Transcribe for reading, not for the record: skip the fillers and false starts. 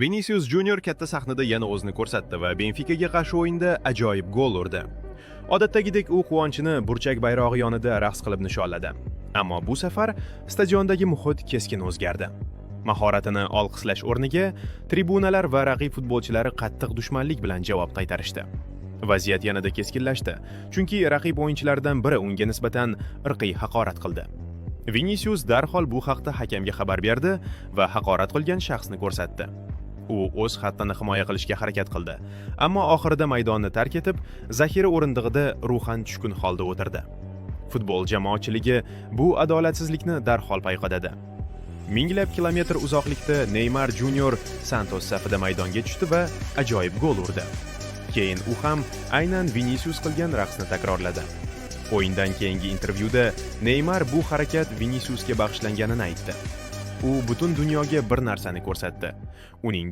Vinicius Junior katta sahnada yana o'zini ko'rsatdi va Benfikaga qarshi o'yinda ajoyib gol urdi. Odatdagidek, u quvonchini burchak bayrog'i yonida raqs qilib nishonladi. Ammo bu safar stadiondagi muhit keskin o'zgardi. Mahoratini olqishlash o'rniga tribunalar va raqib futbolchilari qattiq dushmanlik bilan javob qaytarishdi. Vaziyat yanada keskinlashdi, chunki raqib o'yinchilaridan biri unga nisbatan irqiy haqorat qildi. Vinicius darhol bu haqda hakamga xabar berdi va haqorat qilgan shaxsni ko'rsatdi. U o'z xattini himoya qilishga harakat qildi, ammo oxirida maydonni tark etib, zaxira o'rindig'ida ruhan tushkun holda o'tirdi. Futbol jamoatchiligi bu adolatsizlikni darhol payqadi. Minglab kilometr uzoqlikda Neymar Junior Santos safida maydonga tushdi va ajoyib gol urdi. Keyin u ham aynan Vinicius qilgan raqsni takrorladi. O'yindan keyingi intervyuda Neymar bu harakat Viniciusga bag'ishlanganini aytdi. U butun dunyoga bir narsani ko'rsatdi. Uning